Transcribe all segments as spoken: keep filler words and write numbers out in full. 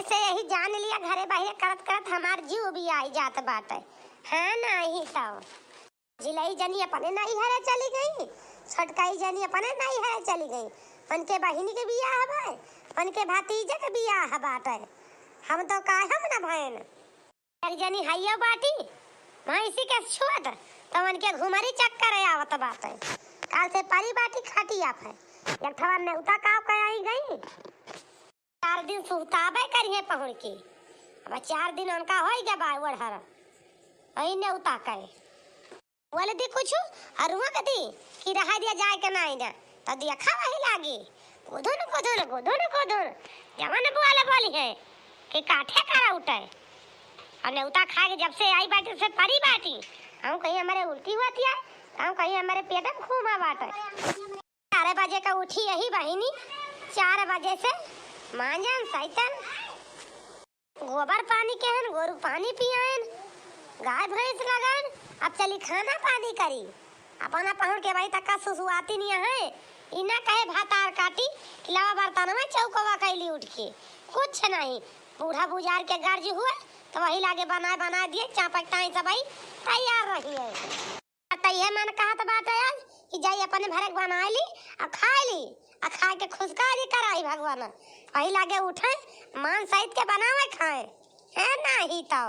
से यही जान लिया, घरे बाहरे करत करत हमार जीव भी आई जात बाटे। हाँ, नाही तो। जिलई जनी अपने नैहरे चली गई, छोटकाई जनी अपने नैहरे चली गई। उनके बहिनी के बियाह बाय, उनके भतीजे के बियाह बाटे। हम तो काहे हम ना भयन। एक जनी हइयो बाटी, भैंसी के छुअत, तो उनके घुमरी चक्कर आवत बाटे। काल से परी बाटी खटिया पे। एक ठवा नेवता काव के आई गई। चार दिन सुताबे करिहे पहुड़ के। अब चार दिन उनका होई गया बा ओढ़र। वही नेवता कहे। बोले दी कुछ, और हुआ कती कि रहा दिया जाए के नाई ना। तो देखा वही लागी। गुदुन, गुदुन, गुदुन, गुदुन। जवन बोले बोली है कि काठे करा उठे। और नेवता खा के जब से आई बाटी से परी बाटी। हम कहीं हमारे उल्टी होती है, हम कहीं हमारे पेट में घूमा बाटे। चार बजे का उठी यही बहिनी, चार बजे से मांजन, सैतन, गोबर पानी केहन, गोरू पानी पियाएन, गाय भैंस लगाएन, अब चली खाना पानी करी। अपना पहुड़ के भाई तक का सुसुआती नहीं है, ई ना कहे भातार काटी कि लावा बर्तन में चौकवा कैली उठ के, कुछ नहीं। बूढ़ा बुझार के गर्ज हुए तो वही लागे बनाए बनाए दिए, चापक ताई सब आई तैयार रही है। त इहे मन कहत बाटे आज कि जाई अपने भरे के बनाई ली, आ खाई ली, आ खाए के खुशकारी कराई भगवान। वही लागे उठे, मान सहित के बनावे खाए। है नाही तो।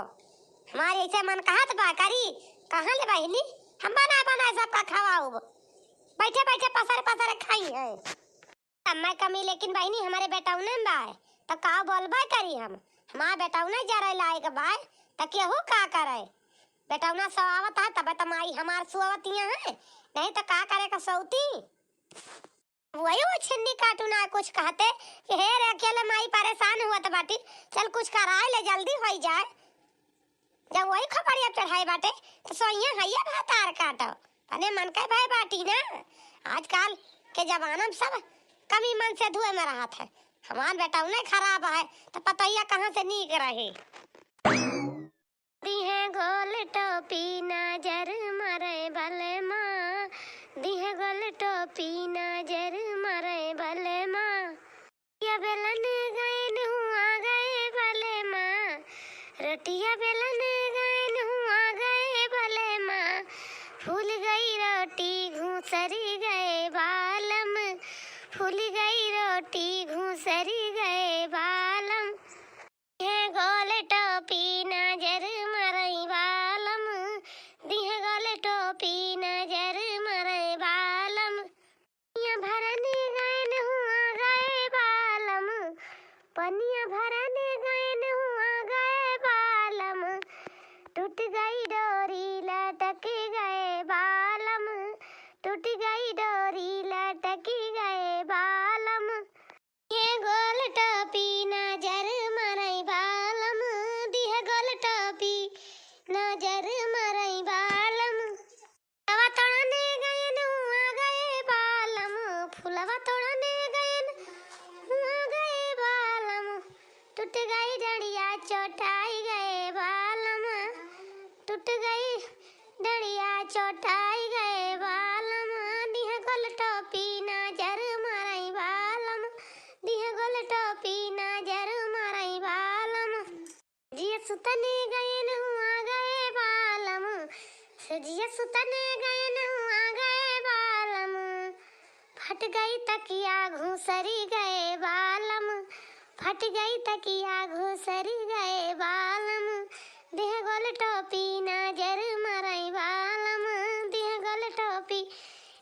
हमारे ऐसे मन कहत बा करी, कहाँ ले बहिनी, हम बना बनाए सबका खवाऊब। बैठे बैठे पसर पसर खाई है। समय कमी लेकिन बहिनी हमारे बेटौने में बाय, त का बोलबे करी हम? हमार बेटौने जरे लायक बाय, त केहू का करे? बेटौना सोआवत है, तबे त माई हमार सोआवत है, नहीं त का करे का सोती? वही वो छिन्नी काटू ना कुछ कहते कि हे रे अकेले माई परेशान हुआ त बाटी, चल कुछ कराए ले जल्दी होई जाए। जब वही खपड़िया चढ़ाए बाटे, त सोइया हइया भातार काटो। तने मन के भय बाटी ना। आजकल के जमाना में सब कमी मन से धुए में रहत है। हमार बेटौने खराब है, त पतोहिया कहाँ से नीक रही? दिहे गोल टोपी नजर मारे बलमा, दिहे गोल टोपी नजर मारे बलमा। रोटिया बेलन गयन हुआ गए बलमा, रोटिया बेलन गयन हुआ गए बलमा, फूल गई रोटी घुसरी गए बालम, फूल गई रोटी घुसरी गए बालम। दिहे गोल टोपी नजर मारई बालम, दिहे गोल टोपी नजर मारई बालम। पनिया भरने गयन हुआ गए बालम, पनिया भरने गयन हुआ गए बालम, टूट गई डोरी लटक गए बालम, टूट गई डोरी लटक गए बालम। दिहे गोल टोपी नजर मारई बालम, दिहे गोल टोपी नजर मारई बालम। फुलवा तोड़ने गयन हुआ गए बालम, फुलवा तोड़ने गयन हुआ गए बालम, टूट गई डंडिया चोटाई गए बालम, टूट गई डंडिया चोटाई गए बालम। दिहे गोल टोपी नजर मारई बालम, दिहे गोल टोपी नजर मारई बालम। जिया सुतने गयन हुआ गए बालम, सजिया सुतने गयन हुआ गए बालम, फट गई तकिया घुसरी गए बालम, फट गई तकिया घुसरी गए बालम। दिहे गोल टोपी नजर मारई बालम, दिहे गोल टोपी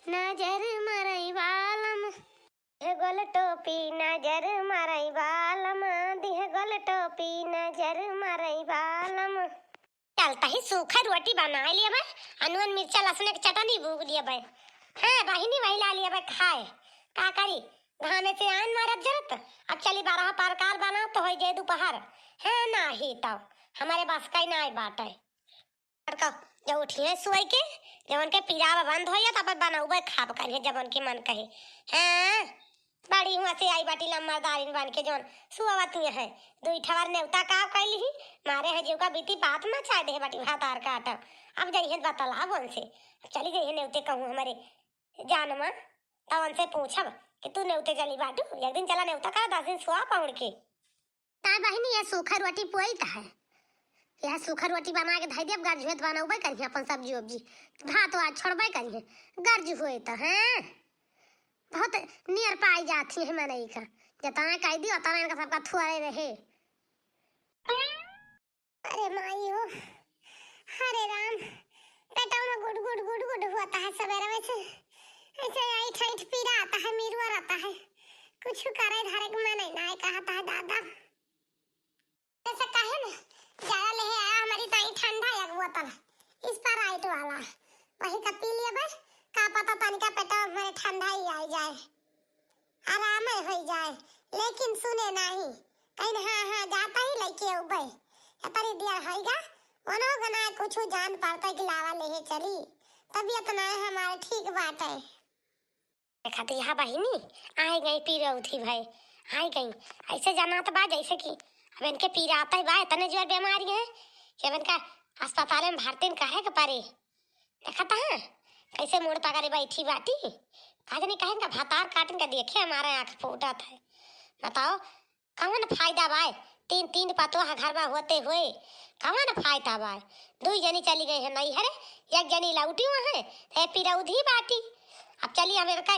नजर मारई बालम। दिहे गोल टोपी नजर मारई बालम, दिहे गोल टोपी नजर मारई बालम। चलता ही सूखा रोटी बनाए लिया बे, अनून मिर्चा लहसुन के चटनी बूक लिया बे। हाँ बहिनी, वही ला लिया बे खाए। का करी, घामे से आन मारत जरत। अब चली बारह प्रकार बनाओ तो होई जाए दोपहर। हाँ नाही तो हमारे बस का ही नाही बाटे। और का, जब उठिए सोई के, जब उनके पीरावा बंद होइए, तब बनउबे खाब करिए, जब उनके मन कहे। हाँ, बड़ी हुआ से आई बाटी लम्बरदारिन बन के, जौन सुअवतिया है। दुई ठवर नेवता का कैली ही, मारे है जीव का बीती बात मचाए दे बाटी भातार काट। अब जइहे बतला बोल से, अब चली जइहे नेवते कहूँ हमारे जानवा, तब उनसे पूछब कि तू नेवते चली बाटू, एक दिन चला नेवता का, दस दिन सुआ पहुड़ के। ताई बहिनी, सूखा रोटी पोइत है, यह सूखा रोटी बना के धइ देब, गर्ज हुए त बनउबे करिहे अपन सब्जी उब्जी, भात वात छोड़बे करिहे, गर्ज हुए त हैं। बहुत नियर पाई जाती है मनई का, जतना कह दी उतना इनका सबका थुआरे रहे। अरे माई हो, हरे राम, पेटवा में गुड गुड गुड गुड होता है सवेरे में से, ऐसे ऐंठ ऐंठ पीरा आता है, मिरुआ रहता है, कुछ करे धरे के मन ही ना कहता है दादा। ऐसे कहे ना, ज्यादा ले आया हमारी ताई ठंडा एक बोतल, Sprite वाला, वही का पी लिया बस, का पता तनिका पेटवा में ठंडा ही आ जाए। आराम होइ जाए, लेकिन सुने नाही। कहिन हाँ, हाँ, जाता ही लइके अउबे। एतनी देर होइगा, ओनो गना कुछु जान पड़ता कि लावा लेहे चली। तबियत ना हमार ठीक बाटे। देखा तो यहाँ बहिनी, आइ गई पीरौधी भई, आइ गई। ऐसे जाना तो बा जैसे कि अब इनके पीरा आता ही बा, इतने जोर बीमारी है कि अब इनका अस्पताल में भर्ती कहे के पड़े। देखत ह, कैसे मुड़ पकड़े बैठी बाटी। का जानी काहे इनका भतार काटिन का देखे हमारा आँख फूटत है। बताओ, कवन फायदा बाय? तीन, तीन पतोह घर में होते हुए कवन फायदा बाय? दुई जनी चली गई है नैहरे, एक जनी लौटी हुआ है, तो ये पिरौधी बाटी। अब चली हम इनका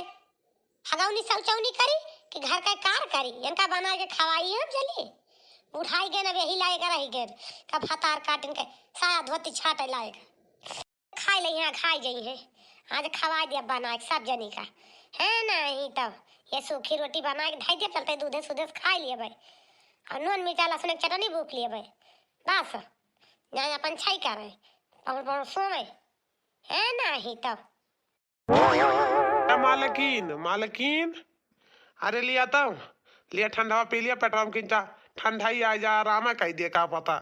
हगौनी शौचौनी करी कि घर का कार करी? इनका बना के खवाई हम चली। बुढ़ाई गए अब यही लायक रही गए, का भतार काटिन के साया धोती छाटे लायक। खाइ ले, यहाँ खाइ जइहे। आज खवाइ दिया बनाइ के सब जनी का। है नाही तब ये सूखी रोटी बनाइ के धइ दिया, चलते दूधे सुधे से खाइ लिया भाई। और नून मिर्चा लहसुन के चटनी भूख लिया भाई। बस, जाए अपन छाई करे, पहुँच पहुँच सोवे। है नाही तब। ए मालकिन, मालकिन, अरे लिया तब, लिया ठंडवा पी लिया, पेटवा में किंचा ठंडा ही आ जा, आराम है कह दिए, का पता।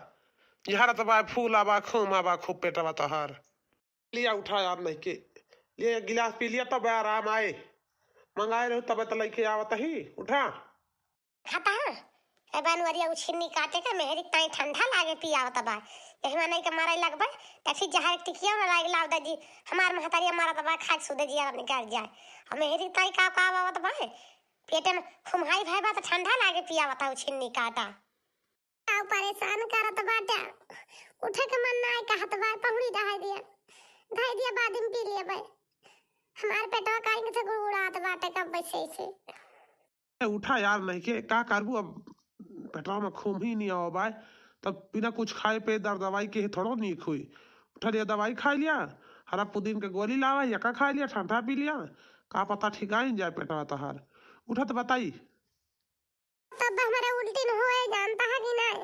जहर तो बा, फूला बा, खूमा बा, खूब पेटवा तोहर। लिया उठा यार नहीं के, लिया एक गिलास पी लिया तब आराम आए। मंगाए रहू तब तो लइके आवत ही, उठा। खाता है? ए बनवरिया उछिन्नी काटे के मेहरी ताई ठंडा लागे पियावत बा। यही मनई के मारे लगबे, त फिर जहर एक टिकिया में लाग लाव दे जी। हमार महतारिया मारत बा, खाए सुधे जिया निकल जाए। और मेहरी ताई का का आवत बा, पेटे में खुमहाई भय बा त ठंडा लागे पियावत है उछिन्नी काटा। का परेशान करत बाटे, उठे के मन ना कहत बा, पहुड़ी ढाई दिया, ढाई दिया बाद में पी लिया बा। हमार पेटवा काहे के गुड़गुड़ात बाटे कब से से। ए, उठा यार, नहीं के का करबू अब, पेटवा में खूम ही नहीं आवा बाय, तब बिना कुछ खाए पे दर दवाई के थोड़ो नीक हुई। उठा लिया, दवाई खा लिया, हरा पुदीन के गोली लावा, यका खा लिया, ठंडा पी लिया, का पता ठिकाइन जाए पेटवा तहार। उठा तो बताई। तब हमारे उल्टी न होए, जानता है कि नहीं?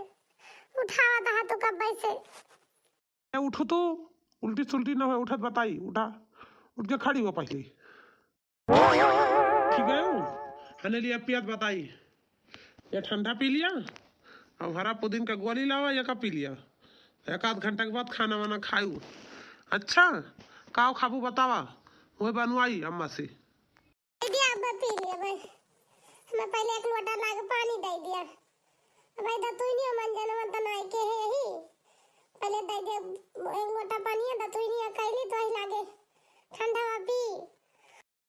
उठावा तहा तू कब से। ए, उठो तो, उल्टी सुल्टी न होए, उठत बताई, उठा, उठ के खड़ी हो पहले। ठीक है, हने लिया पियत बताई। ये ठंडा पी लिया, अब हरा पुदीन का गोली लावा, ये का पी लिया। एक आध घंटा के बाद खाना वाना खाऊ। अच्छा, का खाबू बतावा, वही बनवाई अम्मा से। दे दिया, अब पी लिया भाई। हमें पहले एक लोटा लाके पानी दे दिया। अब भाई दतुइनिया मन जनवा त नाई के है ही। पहले दे दिया एक लोटा पानी, दतुइनिया कैली तो ही लागे ठंडा पी।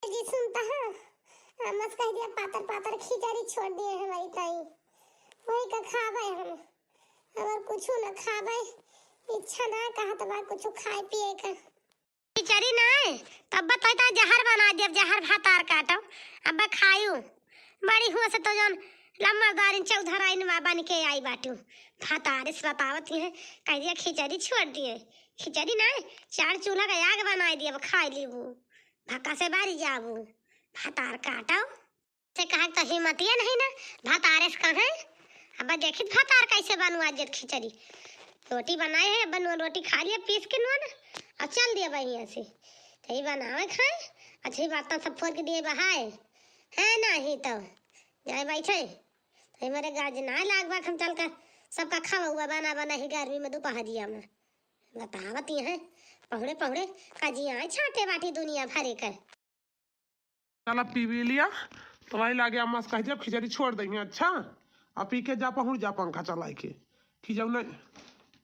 जी सुनता है, अम्मा से कह दिया पातर पातर खिचड़ी छोड़ दिए हमारी ताई, वही का खाबे हम, और कुछ न खाबे, इच्छा ना कहत बा कुछ खाए पिए का। खिचड़ी ना है, तब बताई ता जहर बना दिया, जहर भातार काटो, अब खायू। बड़ी हुआ से तो जौन लम्बरदारिन चौधराइन बा बन के आई बाटू, भातार से बतावत है, कह दिया खिचड़ी छोड़ दिए, खिचड़ी ना है, चार चूल्हा का आग बनाई दिया, अब खाई लीबू। भक्का से बारी जाबू, भातार काटो। से कहा तो हिम्मतिया नहीं ना, भातारे से कहे। अब देखित भातार कैसे बनवा जेत खिचड़ी। रोटी बनाए है, अब नून रोटी खा लिया पीस के नून, और चल दिया बहिया से। तो ही बनावे खाए, अच्छा ही बर्तन सब फोड़ के दिए बहाए। है ना ही तो, जाए बैठे। तो हमारे गाज ना लाग बा, हम चल कर सबका खावा हुआ बना बना ही गर्मी में दोपहरिया में। बतावत ही है, पहुड़े पहुड़े कजिया छाटे बाटी दुनिया भरे के। चला पी भी लिया, तो वही लागे अम्मा से कह दिया, "खिचड़ी छोड़ देंगे।" अच्छा, अब पी के जा, पहुँच जा पंखा चलाई के, कि जौन,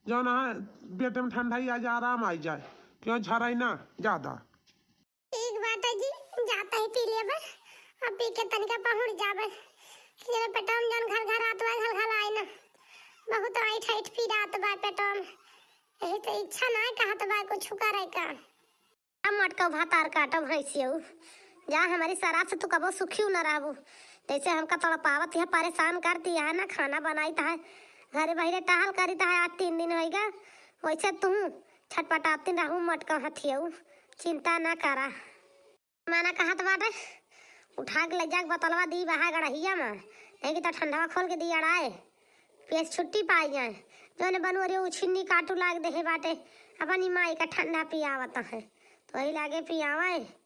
जौन है पेट में ठंडाई आ जाए, आराम आई जाए, क्यों झराई ना ज्यादा। ठीक बात है जी, जाता ही पी लेबे, अब पी के तनिका पहुँच जाबे, कि जब पेटवा में जौन घर घर आत बा, घर घर आए ना, तो ऐठ ऐठ पीरात बा पेटवा में। यही तो इच्छा ना कहत बा कुछ करे का। अब मटका भातार काटो भैंसियऊ। जा, हमारी शराब से तू कबो सुखी न रहबू। जैसे हमका तड़पावत है, परेशान करती है ना, खाना बनाइत है, घरे बहिरे टहल करीत है, आज तीन दिन होइगा, वैसे तू छटपटाती रहू मटका हथियऊ। चिंता ना करा। माना कहत बाटे, उठा के ले जाके बोतलवा दी बहा गड़हिया में, नहीं कि तो ठंडवा खोल के दी अड़ाए, पेट छुट्टी पाई जाए। जोने बनोरे उछिन्नी काटू लाग देहे बाटे, अपनी माई का ठंडा पियावत है, तो वही लागे पियावे।